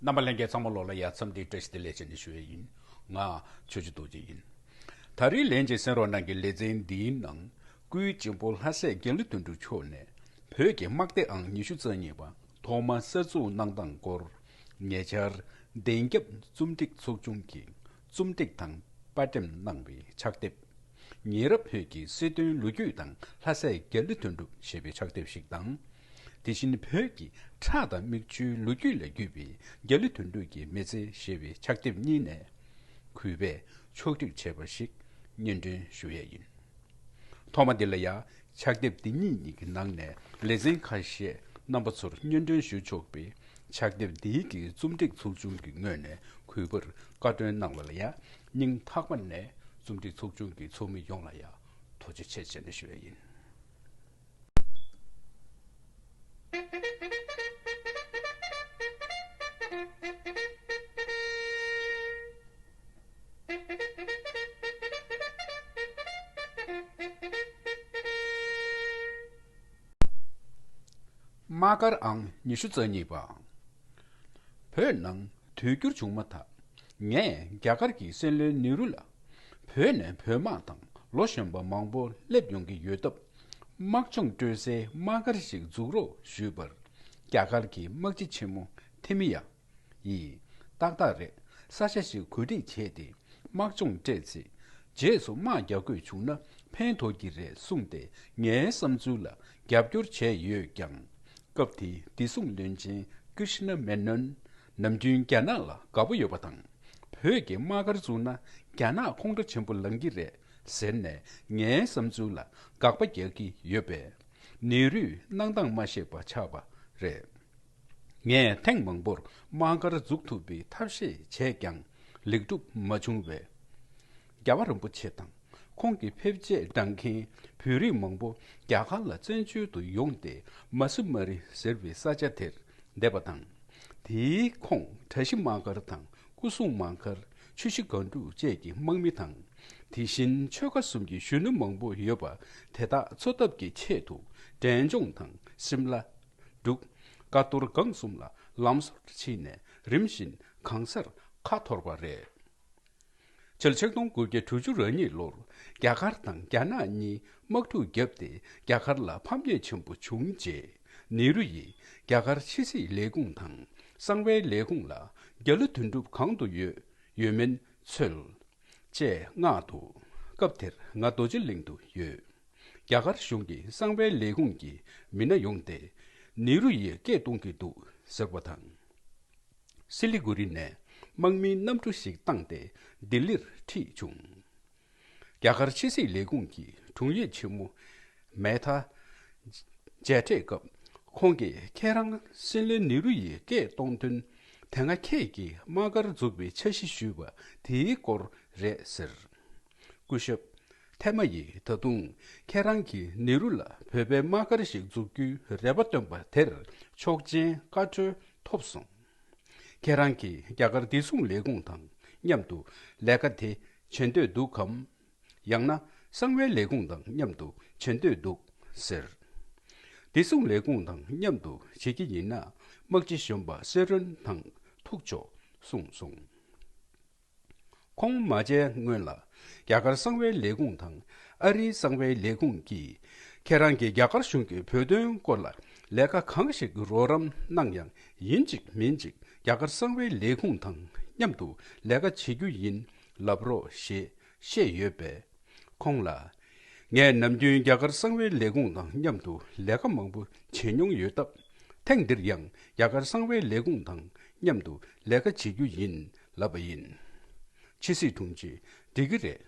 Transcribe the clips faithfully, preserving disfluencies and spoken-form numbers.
རྣམ་པ་ལྷན་རྒྱས་ཚང་མ་ལོག་ལ་ཡ་འཚམས་འདྲི་བཀྲ་ཤིས་བདེ་ལེགས་བྱས་ནས་ཞུ་ཡས་ཡིན། ང་ཆོས་རྗེ་རྡོ་རྗེ་ཡིན། ད་རེས་ལན་གཅིག་གསན་རོགས་གནང་གི། ལེ་ཚན་འདིའི་ནང་སྐུའི་གཅེན་པོ་ལྷ་སྲས་རྒྱ་ལོ་དོན་གྲུབ་མཆོག་ནས་བོད་ཀྱི་དམག་སྡེ་ཨང་ཉི་ཤུ་རྩ་གཉིས་པ་ཐོག་མ་གསར་འཛུགས་གནང་སྟངས་སྐོར། ཉེ་ཆར་བདེན་རྒྱབ་རྩོམ་སྒྲིག་ཚོགས་ཆུང་གིས་རྩོམ་སྒྲིག་དང་པར་འགྲེམས་གནང་བའི་ཕྱག་དེབ། ཉེ་རབས་བོད་ཀྱི་སྲིད་དོན་ལོ་རྒྱུས་དང་ལྷ་སྲས་རྒྱ་ལོ་དོན་གྲུབ་ཞེས་པའི་ཕྱག་དེབ་ཞིག་དང་། དེ་བཞིན་བོད་ཀྱི་ཁྲག་དང་མིག་ཆུའི་ལོ་རྒྱུས་ལས་བརྒྱུད་པའི་རྒྱ་ལོ་དོན་གྲུབ་ཀྱི་མི་ཚེ་ཞེས་པའི་ཕྱག་དེབ་གཉིས་ནས་གུས་པས་ཕྱོགས་སྒྲིག་བྱས་པ་ཞིག་སྙན་སྒྲོན་ཞུ་ཡས་ཡིན། ཐོག་མ་འདི་ལ་ཡང་ཕྱག་དེབ་འདི་གཉིས་གཉིས་ཀྱི་ནང་ནས་ལེ་ཚན་ཁ་ཤས་རྣམ་པ་ཚོར་སྙན་སྒྲོན་ཞུ་ཆོག་པའི་ཕྱག་དེབ་འདིའི་གི་རྩོམ་སྒྲིག་ཚོགས་ཆུང་གི་ངོས་ནས་གུས་པར་བཀའ་འཁྲོལ་གནང་བ་ལ་ཡང་སྙིང་ཐག་པ་ནས་རྩོམ་སྒྲིག་ཚོགས་ཆུང་གི་ཚོགས་མི་ཡོངས་ལ་ཡང་ཐུགས་རྗེ་ཆེ་ཞེས་ནས་ཞུ་ཡས་ཡིན། དམག་སྒར་ཨང་ཉི་ཤུ་རྩ་གཉིས་པ། བོད་ནང་དུས་འགྱུར་བྱུང་མ་ཐག་ངས་རྒྱ་གར་གྱི་སྲིད་བློན་ནེ་རུ་ལ། བོད་ནས་བོད་དམག་དང་ལོ་གཞོན་པ་མང་པོ་སླེབས་ཡོང་གི་ཡོད་སྟབས། དམག་སྦྱོང་སྤྲོད་སའི་དམག་སྒར་ཞིག་འཛུགས་རོགས་ཞུས་པར། རྒྱ་གར་གྱི་དམག་སྤྱི་ཆེན་མོ་ཐེ་མི་ཡ་ཡིས་ཏག་ཏག་རེད། ས་ཆ་ཞིག་གོ་སྒྲིག་བྱས་ཏེ་དམག་སྦྱོང་སྤྲད་ཚེ། རྗེས་སུ་དམག་རྒྱག་དགོས་བྱུང་ན་ཕན་ཐོགས་ཀྱི་རེད་གསུངས་ཏེ། ངའི་བསམ་ཚུལ་ལ་རྒྱབ་སྐྱོར་བྱས་ཡོད་ཀྱང་། སྐབས་དེའི་བདེ་སྲུང་བློན་ཆེན་ཀྲི་ཤི་ན་མེ་ནོན་ནམ་རྒྱུན་རྒྱ་ནག་ལ་དགའ་པོ་ཡོད་པ་དང་། བོད་ཀྱི་དམག་སྒར་བཙུགས་ན་རྒྱ་ནག་ཁོང་ཁྲོ་ཆེན་པོ་ལངས་ཀྱི་རེད་ཟེར་ནས་ངའི་བསམ་ཚུལ་ལ་དགག་པ་རྒྱག་གི་ཡོད་པས། ནེ་རུས་གནང་སྟངས་མ་ཤེས་པ་ཆགས་པ་རེད། ངས་ཐེངས་མང་པོར་དམག་སྒར་འཛུགས་ཐུབ་པའི་ཐབས་ཤེས་བྱས་ཀྱང་ལེགས་གྲུབ་མ་བྱུང་བས། རྒྱལ་བ་རིན་པོ་ཆེ་དང་ཁོང་གི་ཕེབས་རྗེས་འབྲང་མཁན་བོད་རིགས་མང་པོ་རྒྱ་གར་ལ་བཙན་བྱོལ་དུ་ཡོང་སྟེ། མ་སུ་མ་རི་ཟེར་བའི་ས་ཆ་དེར་བསྡད་པ་དང་། དེའི་ཁོངས་གྲྭ་བཞི་དམག་སྒར་དང་སྐུ་སྲུང་དམག་སྒར། ཆུ་བཞི་སྒང་དྲུག་བཅས་ཀྱི་དམག་མི་དང་། དེ་བཞིན་ཆོལ་ཁ་གསུམ་གྱི་གཞོན་ནུ་མང་པོ་ཡོད་པ་དེ་དག་འཚོ་ཐབས་ཀྱི་ཆེད་དུ་འབྲས་ལྗོངས་དང་སིམ་ལ། འབྲུག་ཀ་ཏོར་སྒང་གསུམ་ལ་ལམ་བཟོར་ཕྱིན་ནས་རིམ་བཞིན་གང་སར་ཁ་འཐོར་བ་རེད། ཕྱི་ལོ་ཆིག་སྟོང་དགུ་བརྒྱ་དྲུག་ཅུ་རེ་གཉིས་ལོར་རྒྱ་གར་དང་རྒྱ་ནག་གཉིས་དམག་འཁྲུག་བརྒྱབ་སྟེ། རྒྱ་གར་ལ་ཕམ་ཉེས་ཆེན་པོ་བྱུང་རྗེས། ནེ་རུ་ཡིས་རྒྱ་གར་ཕྱི་སྲིད་ལས་ཁུངས་དང་གསང་བའི་ལས་ཁུངས་ལ། རྒྱ་ལོ་དོན་གྲུབ་གང་དུ་ཡོད་ཡོད་མེད་འཚོལ། ཅེས་མངགས་འདུག་སྐབས་དེར་ང་རྡོ་རྗེ་གླིང་དུ་ཡོད། རྒྱ་གར་གཞུང་གི་གསང་བའི་ལས་ཁུངས་ཀྱི་མི་སྣ་ཡོང་སྟེ། ནེ་རུ་ཡིས་སྐད་གཏོང་གི་འདུག་ཟེར་བ་དང་། སི་ལི་གུ་རི་ནས་དམག་མིའི་གནམ་གྲུ་ཞིག་བཏང་སྟེ་ལྡི་ལིར་ཁྲིད་བྱུང་། རྒྱ་གར་ཕྱི་སྲིད་ལས་ཁུངས་ཀྱི་དྲུང་ཡིག་ཆེན་མོ་མེ་ཐ་མཇལ་འཕྲད་སྐབས། ཁོང་གིས་ཁྱེད་རང་སྲིད་བློན་ནེ་རུ་ཡིས་སྐད་གཏོང་དོན་དེ་སྔ་ཁྱེད་ཀྱིས་དམག་སྒར་འཛུགས་པའི་འཆར་གཞི་ཞུས་པ་དེའི་སྐོར་རེད་ཟེར། སྐུ་ཞབས་ཐེ་མ་ཡིས་ད་དུང་ཁྱེད་རང་གིས་ནེ་རུ་ལ་བོད་པའི་དམག་སྒར་ཞིག་འཛུགས་རྒྱུའི་རེ་བ་བཏོན་པ་དེར་ཆོག་མཆན་བཀའ་འཁྲོལ་ཐོབ་སོང་། ཁྱེད་རང་གིས་རྒྱ་གར་བདེ་སྲུང་ལས་ཁུངས་དང་མཉམ་དུ་ལས་ཀ་དེ་བྱེད་འདོད་འདུག་གམ། ཡང་ན་གསང་བའི་ལས་ཁུངས་དང་མཉམ་དུ་བྱེད་འདོད་འདུག་ཟེར། བདེ་སྲུང་ལས་ཁུངས་དང་མཉམ་དུ་བྱེད་ཀྱི་ཡིན་ན་དམག་སྤྱི་གཞོན་པ་སེ་རོན་དང་ཐུག་ཆོག་གསུངས་སོང་། ཁོང་མ་མཇལ་སྔོན་ལ་རྒྱ་གར་གསང་བའི་ལས་ཁུངས་དང་ཨ་རིའི་གསང་བའི་ལས་ཁུངས་ཀྱིས། ཁྱེད་རང་གིས་རྒྱ་གར་གཞུང་གི་བོད་དོན་སྐོར་ལ་ལས་ཀ་གང་ཞིག་རོགས་རམ་གནང་ཡང་ཡིན་གཅིག་མིན་གཅིག་རྒྱ་གར་གསང་བའི་ལས་ཁུངས་དང་མཉམ་དུ་ལས་ཀ་བྱེད་རྒྱུ་ཡིན་ལབ་རོགས་ཞེས་བཤད་ཡོད་པས། ཁོང་ལ། ངས་ནམ་རྒྱུན་རྒྱ་གར་གསང་བའི་ལས་ཁུངས་དང་མཉམ་དུ་ལས་ཀ་མང་པོ་བྱེད་མྱོང་ཡོད་སྟབས། ཐེངས་འདིར་ཡང་རྒྱ་གར་གསང་བའི་ལས་ཁུངས་དང་མཉམ་དུ་ལས་ཀ་བྱེད་རྒྱུ་ཡིན་ལབ་པ་ཡིན། ཕྱི་སྲིད་དྲུང་ཆེ། འགྲིག་གི་རེད།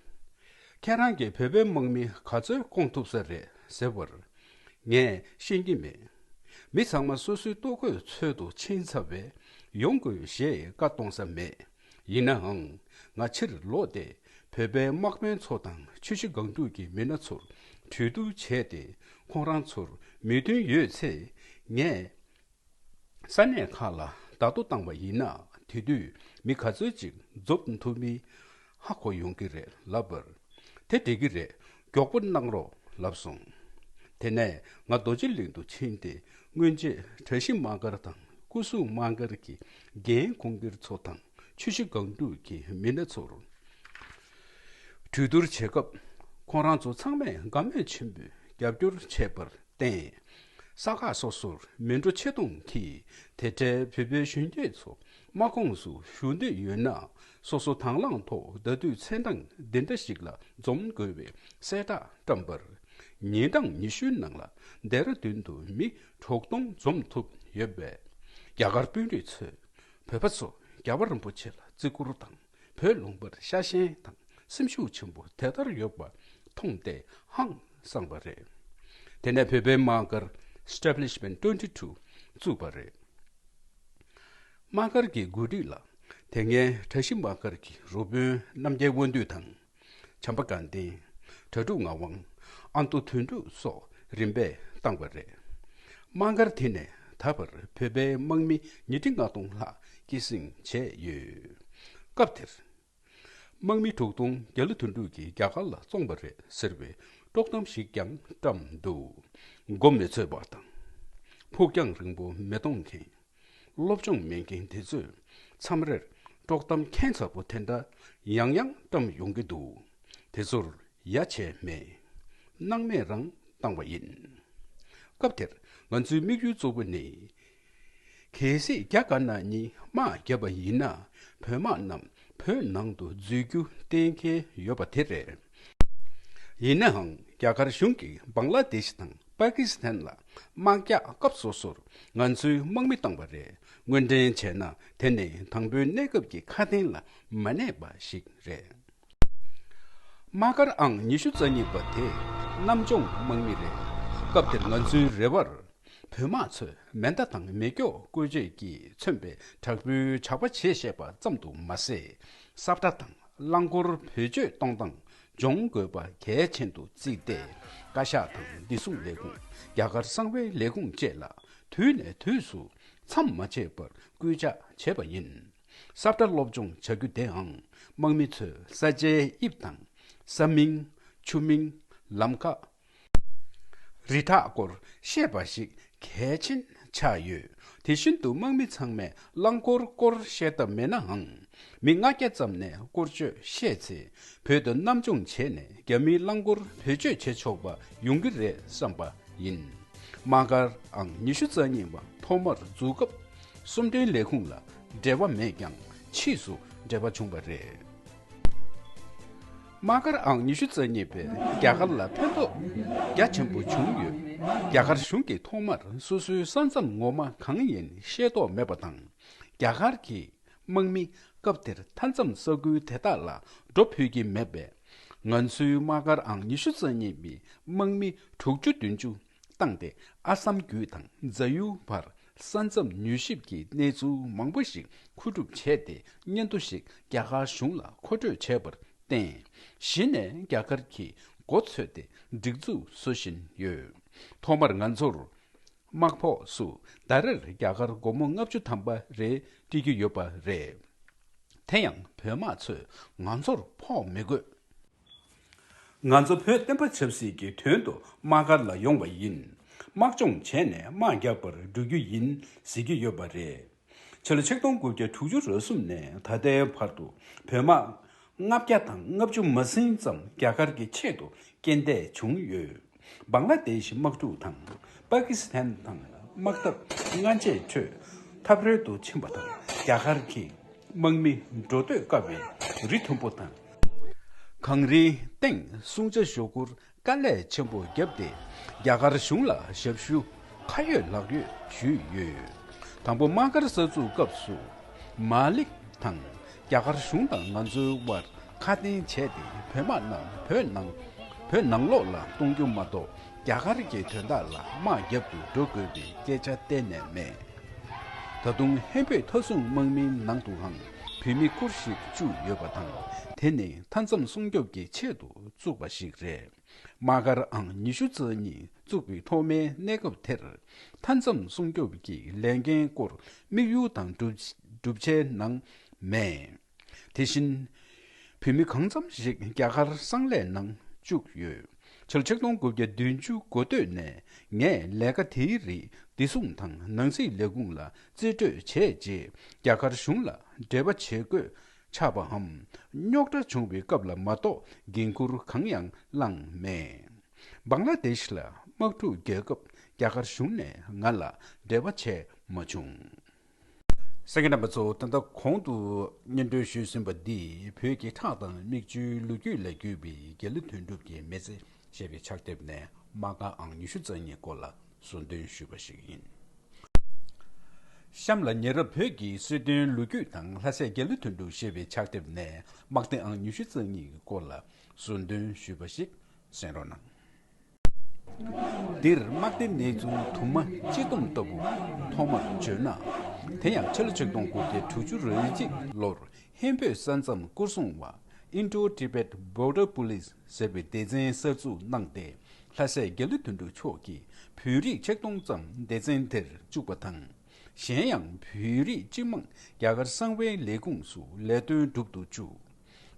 ཁྱེད་རང་གིས་བོད་པའི་དམག་མི་ག་ཚོད་བསྐོང་ཐུབ་ས་རེད་ཟེར་བར། ངས་ཤེས་ཀྱི་མེད། མི་ཚང་མ་སོ་སོའི་ལྟོ་གོས་འཚོལ་དུ་ཕྱིན་ཚར་བས། ཡོང་དགོས་ཞེས་བཀའ་གཏོང་ས་མེད། ཡིན་ནའང་། ང་ཕྱིར་ལོག་སྟེ། བོད་པའི་དམག་དཔོན་ཚོ་དང་ཆུ་བཞི་སྒང་དྲུག་གི་མི་སྣ་ཚོར་གྲོས་བསྡུར་བྱས་ཏེ། ཁོང་རང་ཚོར་མོས་མཐུན་ཡོད་ཚེ། ངས་ས་གནས་ཁག་ལ་བརྡ་ཐོ་བཏང་བ་ཡིན་ན། དེ་དུས་མི་ག་ཚོད་ཅིག་འཛོམས་ཐུབ་མིན་ཧ་གོ་ཡོང་གི་རེད་ལབ་པར། དེ་འགྲིག་གི་རེད། མགྱོགས་པོ་གནང་རོགས་ལབ་སོང་། དེ་ནས་ང་རྡོ་རྗེ་གླིང་དུ་ཕྱིན་ཏེ། སྔོན་ཆད་གྲྭ་བཞི་དམག་སྒར་དང་ སྐུ་སྲུང་དམག་སྒར་གྱི་འགན་འཁུར་མཁན་ཚོ་དང་ཆུ་བཞི་སྒང་དྲུག་གི་མི་སྣ་ཚོར་གྲོས་བསྡུར་བྱེད་སྐབས། ཁོང་རང་ཚོ་ཚང་མས་དགའ་མོས་ཆེན་པོས་རྒྱབ་སྐྱོར་བྱས་པར་བརྟེན། ས་ཁག་སོ་སོར་མི་འགྲོ་ཆེ་མཐོང་གིས་དེ་འཕྲལ་བོད་པའི་གཞོན་སྐྱེས་ཚོ་དམག་ཁོངས་སུ་ཞུགས་འདོད་ཡོད་ན། སོ་སོ་དང་བླངས་ཐོག་ཟླ་དུས་ཚེས་གྲངས་འདི་འདྲ་ཞིག་ལ་འཛོམས་དགོས་པའི་གསལ་བསྒྲགས་བཀྲམ་པར། ཉིན་གྲངས་ཉི་ཤུའི་ནང་ལ་ལྡེ་ར་ལྡུན་དུ་མི་དྲུག་སྟོང་འཛོམས་ཐུབ་ཡོད་པས། རྒྱ་གར་དཔོན་རིགས་ཚོས་བོད་པ་ཚོ་རྒྱལ་བ་རིན་པོ་ཆེ་ལ་བརྩི་བཀུར་དང་། བོད་ལུང་པར་ཤ་ཞེན་དང་སེམས་ཤུགས་ཆེན་པོ་དེ་ལྟར་ཡོད་པ་མཐོང་སྟེ་ཧང་སངས་པ་རེད། དེ་ནས་བོད་པའི་དམག་སྒར་Establishment twenty two བཙུགས་པ་རེད། དམག་སྒར་གྱི་འགོ་ཁྲིད་ལ་དེ་སྔའི་གྲྭ་བཞི་དམག་སྒར་གྱི་རུ་དཔོན་རྣམ་རྒྱལ་དབང་འདུས་དང་། བྱམས་པ་དགའ་ལྡན། གྲྭ་ཕྲུག་ངག་དབང་། ཨ་མདོ་དོན་གྲུབ་སོགས་རིམ་པས་བཏང་བ་རེད། དམག་སྒར་དེ་ནས་ད་བར་བོད་པའི་དམག་མི་ཉིས་ཁྲི་ལྔ་སྟོང་ལྷག་སྐྱེད་སྲིང་བྱས་ཡོད། སྐབས་དེར། དམག་མི་དྲུག་སྟོང་བརྒྱ་ལོ་དོན་དྲུག་གིས་རྒྱ་གར་ལ་བཙོངས་པ་རེད་ཟེར་བའི་དཀྲོག་གཏམ་ཞིག་ཀྱང་བཀྲམ་འདུག་མགོ་མི་ཚོས་པ་དང་། ཕུགས་རྒྱང་རིང་པོ་མི་མཐོང་མཁན། སློབ་སྦྱོང་མེད་མཁན་དེ་ཚོས་མཚམས་རེར་དཀྲོག་གཏམ་ཁྱད་མཚར་པོ་དེ་འདྲ་ཡང་ཡང་བཀྲམ་ཡོང་གི་འདུག་དེ་ཚོར་ཡ་བྱས་མེད། སྣང་མེད་རང་བཏང་བ་ཡིན། སྐབས་དེར་ང་ཚོའི་དམིགས་ཡུལ་གཙོ་བོ་ནི། གལ་སྲིད་རྒྱ་དཀར་ནག་གཉིས་དམག་བརྒྱབ་པ་ཡིན་ན། བོད་དམག་རྣམས་བོད་ནང་དུ་འཛུལ་རྒྱུ་གཏན་འཁེལ་ཡོད་པ་དེ་རེད། ཡིན་ནའང་རྒྱ་གར་གཞུང་གིས་བང་ལ་དེ་ཤི་དང་པ་ཀི་སི་ཐན་ལ་དམག་རྒྱག་སྐབས་སོ་སོར་ང་ཚོའི་དམག་མི་བཏང་བ་རེད། དངོས་འབྲེལ་བྱས་ན་དེ་ནི་དང་པོའི་གནས་སྐབས་ཀྱི་ཁ་དན་ལ་མ་གནས་པ་ཞིག་རེད། དམག་སྒར་ཨང་ཉི་ཤུ་རྩ་གཉིས་པ་དེ་གནམ་ལྗོངས་དམག་མི་རེད། སྐབས་དེར་ང་ཚོའི་རེ་བར། བོད་དམག་ཚོས་མེ་མདའ་དང་མེ་སྒྱོགས་བཀོལ་སྤྱོད་ཀྱིས་མཚོན་པའི་དྲག་པོའི་ཇག་པ་བྱེད་ཤེས་པ་ཙམ་དུ་མ་ཟད། ས་བཀྲ་དང་རླངས་འཁོར་བེད་སྤྱོད་གཏོང་སྟངས་སྦྱོང་དགོས་པ་གལ་ཆེན་དུ་བརྩིས་ཏེ། བཀའ་ཤག་དང་བདེ་སྲུང་ལས་ཁུངས། རྒྱ་གར་གསང་བའི་ལས་ཁུངས་བཅས་ལ་དུས་ནས་དུས་སུ་མཚམས་མ་ཆད་པར་སྐུལ་ལྕག་བྱས་པ་ཡིན། ས་བཀྲ་སློབ་སྦྱོང་བྱ་རྒྱུ་དེའང་དམག་མི་ཚོས་ས་ཆའི་དབྱིབས་དང་། ས་མིང་། ཆུ་མིང་། ལམ་ཁ། རི་བྲག་སྐོར་ཤེས་པ་ཞིག་གལ་ཆེན་ཆགས་ཡོད། དེ་བཞིན་དུ་དམག་མི་ཚང་མས་རླངས་འཁོར་སྐོར་ཤེས་ཐབས་མེད་ནའང་། མི་ལྔ་བརྒྱ་ཙམ་ནས་སྐོར་སྐྱོད་ཤེས་ཚེ། བོད་དུ་གནམ་ལྗོངས་བྱས་ནས་རྒྱ་མིའི་རླངས་འཁོར་བེད་སྤྱོད་བྱེད་ཆོག་པ་ཡོང་གི་རེད་བསམ་པ་ཡིན། དམག་སྒར་ཨང་ཉི་ཤུ་རྩ་གཉིས་པ་ཐོག་མར་འཛུགས་སྐབས། གསུམ་ལྡན་ལས་ཁུངས་ལ་འབྲེལ་བ་མེད་ཀྱང་ཕྱིས་སུ་འབྲེལ་བ་བྱུང་བ་རེད། དམག་སྒར་ཨང་ཉི་ཤུ་རྩ་གཉིས་པས་རྒྱ་གར་ལ་ཕན་ཐོགས་རྒྱ་ཆེན་པོ་བྱུང་ཡོད། རྒྱ་གར་གཞུང་གིས་ཐོག་མར་སོ་སོའི་ས་མཚམས་ངོ་མ་གང་ཡིན་ཤེས་རྟོགས་མེད་པ་དང་། རྒྱ་གར་གྱི་དམག་མི་སྐབས་དེར་མཐའ་མཚམས་ས་ཁུལ་དེ་དག་ལ་འགྲོ་ཕོད་ཀྱི་མེད་པས། ང་ཚོའི་དམག་སྒར་ཨང་ཉི་ཤུ་རྩ་གཉིས་པའི་དམག་མི་དྲུག་ཅུ་བདུན་ཅུ་བཏང་སྟེ། ཨ་སམ་བརྒྱུད་དང་རྫ་ཡུལ་བར་ས་མཚམས་མྱུལ་ཞིབ་ཀྱི་གནས་ཚུལ་མང་པོ་ཞིག་མཁོ་སྒྲུབ་བྱས་ཏེ། སྙན་ཐོ་ཞིག་རྒྱ་གར་གཞུང་ལ་མཁོ་སྤྲོད་བྱས་པར་བརྟེན། གཞི་ནས་རྒྱ་གར་གྱིས་མགོ་འཚོས་ཏེ་སྒྲིག་འཛུགས་བཟོ་བཞིན་ཡོད། ཐོག་མར་ང་ཚོར་དམག་ཕོགས་སུ་ཟླ་རེར་རྒྱ་གར་སྒོར་མོ་ལྔ་བཅུ་ཐམ་པ་རེ་སྤྲད་ཀྱི་ཡོད་པ་རེད། དེ་ཡང་བོད་དམག་ཚོས་ང་ཚོར་ཕོགས་མི་དགོས། ང་ཚོ་བོད་བསྟན་པ་ཆབ་སྲིད་ཀྱི་དོན་དུ་དམག་སྒར་ལ་ཡོང་བ་ཡིན། དམག་སྦྱོང་བྱས་ནས་དམག་རྒྱག་པར་འགྲོ་རྒྱུ་ཡིན་ཟེར་གྱི་ཡོད་པ་རེད། ཕྱི་ལོ་ཆིག་སྟོང་དགུ་བརྒྱ་དྲུག་ཅུ་རེ་གསུམ་ནས་ད་ལྟའི་བར་དུ་བོད་དམག་ལྔ་བརྒྱ་དང་ལྔ་བཅུ་མ་ཟིན་ཙམ་རྒྱ་གར་གྱི་ཆེད་དུ་རྐྱེན་འདས་བྱུང་ཡོད། བང་ལ་དེ་ཤི་དམག་འཁྲུག་དང་པ་ཀི་སི་ཐན་དང་དམག་འཐབ་སྔ་རྗེས་ཁྲོད་འཐབ་རོལ་དུ་ཕྱིན་པ་དང་། རྒྱ་གར་གྱི་དམག་མི་འགྲོ་སྡོད་དཀའ་བའི་རི་མཐོན་པོ་དང་། གངས་རིའི་སྟེང་སྲུང་བྱ་ཞོ་གུར་དཀའ་ལས་ཆེན་པོ་བརྒྱབ་སྟེ། རྒྱ་གར་གཞུང་ལ་ཞབས་ཞུ་ཁ་ཡོད་ལག་ཡོད་ཞུས་ཡོད། དང་པོ་དམག་སྒར་གསར་འཛུགས་སྐབས་སུ། མ་ལི་དང་རྒྱ་གར་གཞུང་དང་ང་ཚོའི་དབར་ཁ་གཏན་བྱས་ཏེ། བོད་དམག་རྣམས་བོད་ནང་བོད་ནང་ལོགས་ལ་གཏོང་རྒྱུ་མ་གཏོགས། རྒྱ་གར་གྱི་དོན་དག་ལ་དམག་རྒྱབ་ཏུ་འགྲོ་དགོས་པའི་སྐད་ཆ་གཏན་ནས་མེད། ད་དུང་ཧན་བོད་མཐའ་སྲུང་དམག་མིའི་ནང་དུའང་བོད་མི་སྐོར་ཞིག་བཅུག་ཡོད་པ་དང་། དེ་ནི་མཐའ་མཚམས་སྲུང་སྐྱོབ་ཀྱི་ཆེད་དུ་བཙུགས་པ་ཞིག་རེད། དམག་སྒར་ཨང་ཉི་ཤུ་རྩ་གཉིས་བཙུགས་པའི་ཐོག་མའི་གནས་སྐབས་དེར། མཐའ་མཚམས་སྲུང་སྐྱོབ་ཀྱི་ལས་འགན་སྐོར་དམིགས་ཡུལ་དང་སྒྲུབ་སྒྲུབ་བྱའི་ནང་མེད། དེ་བཞིན། བོད་མི་གང་འཚམ་ཞིག་རྒྱ་གར་གསང་ལས་ནང་བཅུག་ཡོད། ཕྱི་ལོ་ཆིག་སྟོང་དགུ་བརྒྱ་བདུན་ཅུ་འགོ་སྟོད་ནས་ངས་ལས་ཀ་དེའི་རིགས་བདེ་སྲུང་དང་ནང་སྲིད་ལས་ཁུངས་ལ་རྩིས་སྤྲོད་བྱས་རྗེས་རྒྱ་གར་གཞུང་ལ་འབྲེལ་བ་བྱེད་དགོས་ཆགས་པའམ། རྙོག་དྲ་བྱུང་བའི་སྐབས་ལ་མ་གཏོགས་འགན་འཁུར་གང་ཡང་བླངས་མེད། བང་ལ་དེཤ་ལ་དམག་འཁྲུག་རྒྱག་སྐབས་རྒྱ་གར་གཞུང་ནས་ང་ལ་འབྲེལ་བ་བྱས་མ་བྱུང་། གསན་མཁན་རྣམ་པ་ཚོ། ད་ལྟ་གོང་དུ་སྙན་སྒྲོན་ཞུས་ཟིན་པ་འདི་བོད་ཀྱི་ཁྲག་དང་མིག་ཆུའི་ལོ་རྒྱུས་ལས་བརྒྱུད་པའི་རྒྱལ་གླུ་དོན་གྲུབ་ཀྱི་མི་ཚེ་ཞེས་པའི་ཕྱག་དེབ་ནས་དམག་སྒར་ཨང་ཉི་ཤུ་རྩ་གཉིས་སྐོར་ལ་ཟུར་འདོན་ཞུས་པ་ཞིག་ཡིན། གཤམ་ལ་ཉེ་རབས་བོད་ཀྱི་སྲོལ་རྒྱུན་ལོ་རྒྱུས་དང་ལྷ་སྲས་རྒྱལ་གླུ་དོན་གྲུབ་ཞེས་པའི་ཕྱག་དེབ་ནས་དམག་སྡེ་ཨང་ཉི་ཤུ་རྩ་གཉིས་ཀྱི་སྐོར་ལ་ཟུར་འདོན་ཞུས་པ་ཞིག་གསན་རོགས་གནང་། འདིར་དམག་སྡེ་གནས་ཚུལ་དུ་མ་སྤྱི་བསྡོམས་ལྟ་བུ་ཐོག་མར་བརྗོད་ན། དེ་ཡང་ཕྱི་ལོ་ཆིག་སྟོང་དགུ་བརྒྱ་དྲུག་ཅུ་རེ་གཅིག་ལོར་ཧིན་བོད་ས་མཚམས་སྐོར་སྲུང་བ་Indo-Tibet Border Police ཟེར་བའི་སྡེ་ཚན་གསར་འཛུགས་གནང་སྟེ། ལྷ་སྲས་རྒྱལ་གླུ་དོན་གྲུབ་མཆོག་གིས་བོད་རིགས་ཆིག་སྟོང་ཙམ་སྡེ་ཚན་དེར་བཅུག་པ་དང་། གཞན་ཡང་བོད་རིགས་སྤྱི་དམངས་རྒྱ་གར་གསང་བའི་ལས་ཁུངས་སུ་ལས་དོན་སྒྲུབ་ཏུ་བཅུག་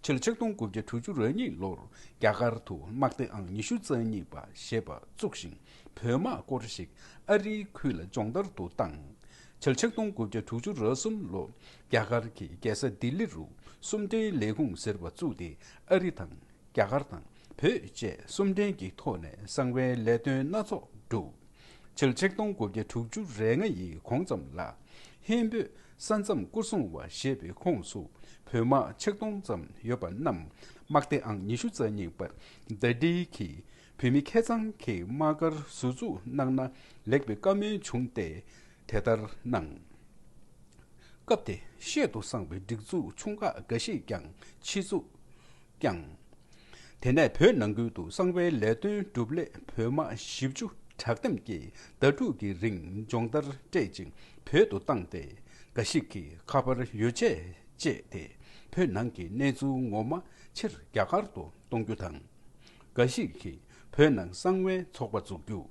ཕྱི་ལོ་ཆིག་སྟོང་དགུ་བརྒྱ་དྲུག་ཅུ་རེ་གཉིས་ལོར་རྒྱ་གར་དུ་དམག་སྡེ་ཨང་ཉི་ཤུ་རྩ་གཉིས་པ་ཞེས་པ་བཙུགས་ཤིང་། བོད་དམག་སྐོར་ཞིག་ཨ་རིའི་ཁུལ་ལ་སྦྱོང་བརྡར་དུ་བཏང་། ཕྱི་ལོ་ཆིག་སྟོང་དགུ་བརྒྱ་དྲུག་ཅུ་རེ་གསུམ་ལོར་རྒྱ་གར་གྱི་རྒྱལ་ས་ལྡི་ལི་རུ་གསུམ་འབྲེལ་ལས་ཁུངས་ཟེར་བ་བཙུགས་ཏེ། ཨ་རི་དང་རྒྱ་གར་དང་བོད་བཅས་གསུམ་འབྲེལ་གྱི་ཐོག་ནས་གསང་བའི་ལས་དོན་སྣ་ཚོགས་བསྒྲུབས། ཕྱི་ལོ་ཆིག་སྟོང་དགུ་བརྒྱ་དྲུག་ཅུ་རེ་ལྔ་ཡི་གོང་ཙམ་ལ། ཧིན་བོད་ས་མཚམས་སྐོར་སྲུང་བ་ཞེས་པའི་ཁོངས་སུ་བོད་དམག་ཆིག་སྟོང་ཙམ་ཡོད་པ་རྣམས་དམག་སྡེ་ཨང་ཉི་ཤུ་རྩ་གཉིས་པ་ཟླ་སྒྲིལ་གྱིས་བོད་མི་ཁེ་གཙང་གི་དམག་སྒར་ཟུར་འཛུགས་གནང་ན་ལེགས་པའི་བཀའ་མོལ་བྱུང་སྟེ། དེ་ལྟར་གནང་། སྐབས་དེ་ཤེད་དུ་བསྲིངས་པའི་སྒྲིག་འཛུགས་ཆུང་ཁག་འགའ་ཞིག་ཀྱང་ཕྱིར་འཛུགས་བསྐྱངས། དེ་ནས་བོད་ནང་ཁུལ་དུ་གསང་བའི་ལས་དོན་སྒྲུབ་སླད་བོད་དམག་བཞི་བཅུ་དྲག་འདེམས་ཀྱིས་ཟླ་དྲུག་གི་རིང་སྦྱོང་བརྡར་སྤྲད་ཅིང་བོད་དུ་བཏང་སྟེ། འགའ་ཞིག་གིས་ཁ་པར་ཡོ་བྱད་སྤྱད་དེ་བོད་ནང་གི་གནས་ཚུལ་ངོ་མ་ཕྱིར་རྒྱ་གར་དུ་གཏོང་རྒྱུ་དང་། འགའ་ཞིག་གིས་བོད་ནང་གསང་བའི་ཚོགས་པ་འཛུགས་རྒྱུ།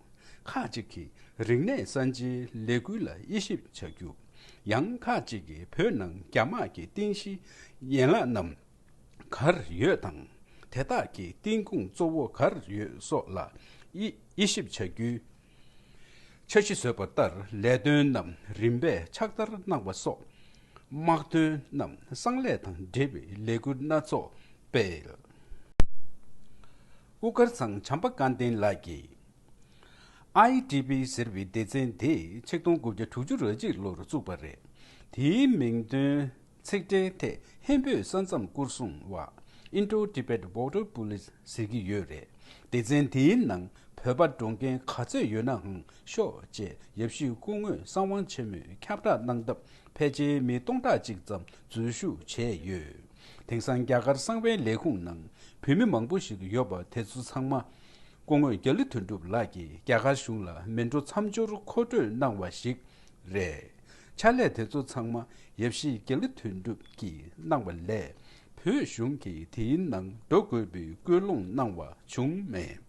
ཁག་ཅིག་གིས་རིག་གནས་གསར་བརྗེའི་ལས་འགུལ་ལ་དབྱེ་ཞིབ་བྱ་རྒྱུ། ཡང་ཁག་ཅིག་གིས་བོད་ནང་རྒྱ་དམག་གི་རྟེན་གཞི་ཡན་ལག་རྣམས་ག་རེ་ཡོད་དང་། དེ་དག་གི་རྟེན་ཁུངས་གཙོ་བོ་ག་རེ་ཡོད་སོགས་ལ་དབྱེ་དབྱེ་ཞིབ་བྱ་རྒྱུའི་འཆར་གཞི་བཟོས་པ་ལྟར་ལས་དོན་རྣམས་རིམ་པས་ཕྱག་བསྟར་གནང་བ་སོགས། དམག་དོན་རྣམས་གསང་ལས་དང་འབྲེལ་བའི་ལས་འགུལ་སྣ་ཚོགས་སྤེལ། དབུ་དཀར་ཚང་བྱམས་པ་སྐལ་ལྡན་ལགས་ཀྱིས། ཨའི་ཌི་པི་ཟེར་བའི་སྡེ་ཚན་དེ་ཆིག་སྟོང་དགུ་བརྒྱ་དྲུག་ཅུ་རེ་གཅིག་ལོར་བཙུགས་པ་རེད། དེའི་མིང་དོན་ཚིག་འགྲེལ་ཐད་ཧིན་བོད་ས་མཚམས་སྐོར་སྲུང་བ་Indo-Tibet Border Police ཟེར་གྱི་ཡོད་རེད། སྡེ་ཚན་དེའི་ནང་བོད་པ་འགྲོ་མཁན་ག་ཚོད་ཡོད་ནའང་ཤོག་ཅེས་ཡབ་གཞིས་སྐུ་ངོས་གསང་བ་ཆེན་མོས་ཁྱབ་བསྒྲགས་གནང་སྟབས་ཕལ་ཆེར་མི་སྟོང་ཕྲག་གཅིག་ཙམ་འཛུལ་ཞུགས་བྱས་ཡོད། དེང་སང་རྒྱ་གར་གསང་བའི་ལས་ཁུངས་ནང་བོད་མི་མང་པོ་ཞིག་ཡོད་པ་དེ་ཚོ་ཚང་མ། སྐུ་ངོ་རྒྱ་གླུ་དོན་གྲུབ་ལགས་ཀྱིས་རྒྱ་གར་གཞུང་ལ་མི་འགྲོ་མཚམས་སྦྱོར་མཁོ་སྤྲོད་གནང་བ་ཞིག་རེད། ཕྱག་ལས་དེ་ཚོ་ཚང་མ་ཡབ་གཞིས་རྒྱ་གླུ་དོན་གྲུབ་ཀྱིས་གནང་བ་ལས། བོད་གཞུང་གིས་དེའི་ནང་འགྲོ་དགོས་པའི་སྐུལ་སློང་གནང་བ་བྱུང་མེད།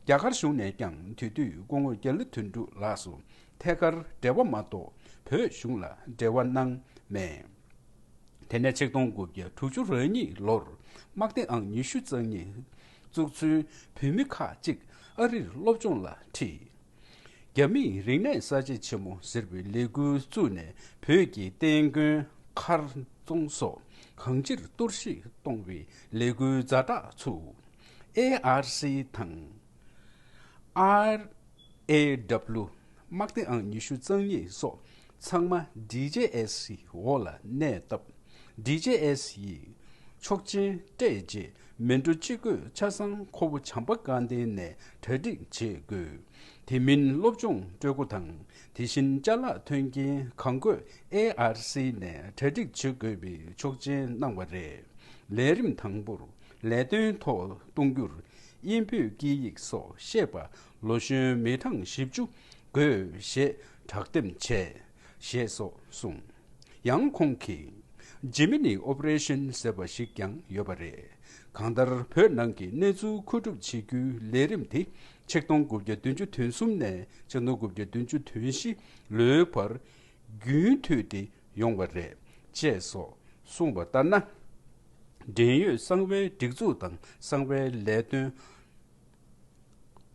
རྒྱ་གར་གཞུང་ནས་ཀྱང་དེ་དུས་སྐུ་ངོ་རྒྱ་གླུ་དོན་གྲུབ་ལགས་སུ་ཐད་ཀར་འབྲེལ་བ་མ་གཏོགས་བོད་གཞུང་ལ་འབྲེལ་བ་གནང་མེད། དེ་ནས་ཆིག་སྟོང་དགུ་བརྒྱ་དྲུག་ཅུ་རེ་གཉིས་ལོར་དམག་སྡེ་ཨང་ཉི་ཤུ་རྩ་གཉིས་བཙུགས་ཚུན་བོད་མི་ཁག་ཅིག་ཨ་རིར་སློབ་སྦྱོང་ལ་ཁྲིད། རྒྱ་མིས་རིག་གནས་གསར་བརྗེ་ཆེན་མོ་ཟེར་བའི་ལས་འགུལ་བཙུགས་ནས་བོད་ཀྱི་བསྟན་དགོན་མཁར་རྫོང་སོགས་གང་ཅིར་གཏོར་བཤིག་གཏོང་བའི་ལས་འགུལ་ཛ་དྲག་ཚུགས། ཨེ་ཨར་སི་དང་། ཨར་ཨེ་ཌབ་ལུ། དམག་སྡེ་ཨང་ཉི་ཤུ་རྩ་གཉིས་སོགས་ཚང་མ་ཌི་ཇེ་ཨེ་སི་ཡི་འོག་ལ་གནས་སྟབས། ཌི་ཇེ་ཨེ་སི་ཡིས་ཆོག་མཆན་སྤྲད་རྗེས་མི་འགྲོ་སྤྱི་སྒོས་ཆ་ཚང་ཁོ་བོ་བྱམས་པ་དགའ་ལྡན་ནས་གྲ་སྒྲིག་བྱེད་དགོས། དེ་མིན་སློབ་སྦྱོང་སྤྲོད་སྒོ་དང་དེ་བཞིན་ཅ་ལག་ཐོན་རྐྱེན་གང་དགོས་ཨེ་ཨར་སི་ནས་གྲ་སྒྲིག་བྱེད་དགོས་པའི་ཆོག་མཆན་གནང་བ་རེད། ལས་རིམ་དང་པོར་ལས་དོན་ཐོག་གཏོང་རྒྱུར། དབྱིན་བོད་སྐད་ཡིག་སོགས་ཤེས་པ་ལོ་གཞོན་མི་གྲངས་བཞི་བཅུ་དགོས་ཞེས་དྲག་འདེམས་བྱས། ཞེས་སོགས་གསུངས། ཡང་ཁོང་གིས། ཇི་མི་ནི་ཨོ་པ་རེ་ཤན་ཟེར་བ་ཞིག་ཀྱང་ཡོད་པ་རེད། གང་ལྟར་བོད་ནང་གི་གནས་ཚུལ་མཁོ་སྒྲུབ་བྱེད་རྒྱུའི་ལས་རིམ་དེ་ཆིག་སྟོང་དགུ་བརྒྱ་བདུན་ཅུ་དོན་གསུམ་ནས་ཆིག་སྟོང་དགུ་བརྒྱ་བདུན་ཅུ་དོན་བཞི་ལོའི་བར་རྒྱུན་མཐུད་དེ་ཡོང་བ་རེད། ཅེས་སོགས་གསུངས་པ་ལྟར་ན། འབྲེལ་ཡོད་གསང་བའི་སྒྲིག་འཛུགས་དང་གསང་བའི་ལས་དོན་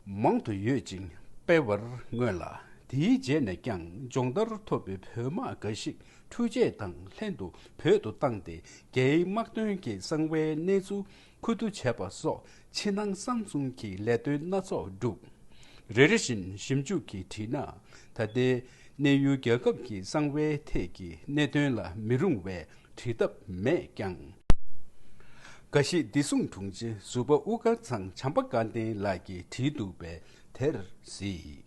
མང་དུ་ཡོད་ཅིང་སྤེལ་བར་མངོན་ལ། དེའི་རྗེས་ནས་ཀྱང་སྦྱོང་བརྡར་ཐོབ་པའི་བོད་དམག་འགའ་ཞིག་འཕྲུལ་ཆས་དང་ལྷན་དུ་བོད་དུ་བཏང་སྟེ། རྒྱའི་དམག་དོན་གྱི་གསང་བའི་གནས་ཚུལ་ཁུ་བསྡུ་བྱས་པ་སོགས་ཕྱི་ནང་གསང་གསུམ་གྱི་ལས་དོན་སྣ་ཚོགས་བསྒྲུབས། རེ་རེ་བཞིན་ཞིབ་འཇུག་གིས་བྲིས་ན། ད་ལྟའི་གནས་ཡུལ་རྒྱལ་ཁབ་ཀྱི་གསང་བའི་ཐད་ཀྱི་གནད་དོན་ལ་མི་རུང་བའི་བྲིས་ཐབས་མེད་ཀྱང་། འགའ་ཞིག་བདེ་སྲུང་དྲུང་ཆེ་ཟུར་པ་དབུ་དཀར་ཚང་བྱམས་པ་དགའ་ལྡན་ལགས་ཀྱིས་བྲིས་འདུག་པས་དེར་གཟིགས།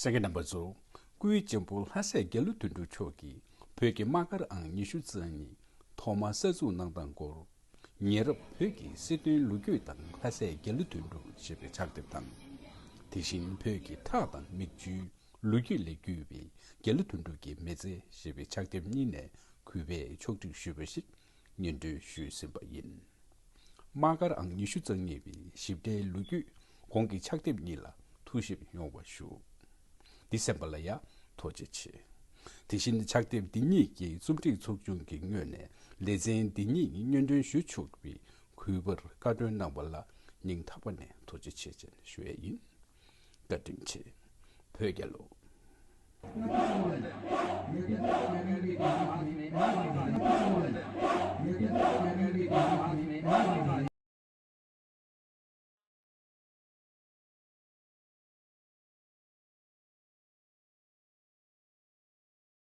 གསན་མཁན་རྣམ་པ་ཚོ། སྐུའི་གཅེན་པོ་ལྷ་སྲས་རྒྱ་ལོ་དོན་གྲུབ་མཆོག་གིས་བོད་ཀྱི་དམག་སྒར་ཨང་ཉི་ཤུ་རྩ་གཉིས་ཐོག་མར་གསར་འཛུགས་གནང་སྟངས་སྐོར། ཉེ་རབས་བོད་ཀྱི་སྲིད་དོན་ལོ་རྒྱུས་དང་ལྷ་སྲས་རྒྱ་ལོ་དོན་གྲུབ་ཞེས་པའི་ཕྱག་དེབ་དང་། དེ་བཞིན་བོད་ཀྱི་ཁྲག་དང་མིག་ཆུའི་ལོ་རྒྱུས་ལས་བརྒྱུད་པའི་རྒྱ་ལོ་དོན་གྲུབ་ཀྱི་མི་ཚེ་ཞེས་པའི་ཕྱག་དེབ་གཉིས་ནས་གུས་པས་ཕྱོགས་སྒྲིག་ཞུས་པ་ཞིག་སྙན་སྒྲོན་ཞུས་ཟིན་པ་ཡིན། དམག་སྒར་ཨང་ཉི་ཤུ་རྩ་གཉིས་པའི་ཞིབ་ཕྲའི་ལོ་རྒྱུས་གོང་གི་ཕྱག་དེབ་གཉིས་ལ་ཐུགས་ཞིབ་ཡོང་བ་ཞུ། འདི་གསན་པ་ལ་ཡང་ཐུགས་རྗེ་ཆེ། དེ་བཞིན་ཕྱག་དེབ་འདི་ཉིད་ཀྱི་རྩོམ་སྒྲིག་ཚོགས་ཆུང་གི་ངོས་ནས་ལེ་ཚན་འདི་ཉིད་སྙན་སྒྲོན་ཞུ་ཆོག་པའི་གུས་པར་བཀའ་འཁྲོལ་གནང་བ་ལ་སྙིང་ཐག་པ་ནས་ཐུགས་རྗེ་ཆེ་ཞེས་ཞུ་ཡས་ཡིན། བཀའ་དྲིན་ཆེ། བོད་རྒྱལ་ལོ།